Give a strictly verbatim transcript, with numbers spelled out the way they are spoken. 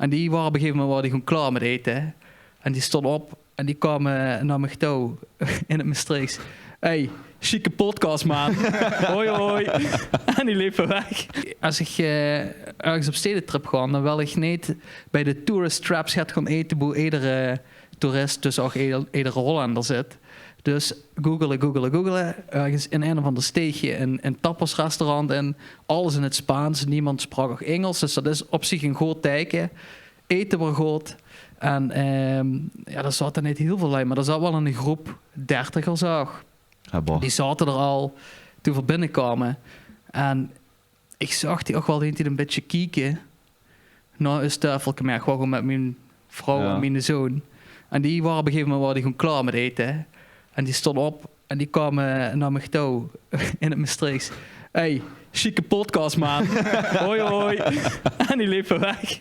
En die waore op e gegeve moment waore die gewoen klaor mit ete. En die stónge op en die kaome nao mich touw in 't Mestreechs. "Hey, sjieke podcast, maan. Hoi, hoi." En die lepe weg. Es ich, eh, örges op stedetrip gaon, dan wil ich neet bie de tourist traps gaon ete boe edere toerist, dus ouch eder-, edere Hollender zit. Dus googele, googele, googele. Örges in ein of anger steegje ein, ein tapas-restaurant en alles in 't Spaans. Niemes spraok ouch Ingels, dus dat is op zich e good teike. Ete waor good. En, ehm, jao, d'r zaote neet hiel väöl lui, mer d'r zaot waal 'n groep dertiger, zag. Die zaote d'r al toen v'r binnekaome. En ich zag die ouch waal de hiele tied e bietje kieke nao us taofelke, mer ich waor gewoen mit mien vrouw en miene zoon. En die waore op e gegeve moment waore die gewoen klaor mit ete. En die stónge op en die kaome nao mich touw in 't Mestreechs. "Hey, sjieke podcast, maan. Hoi, hoi." En die lepe weg.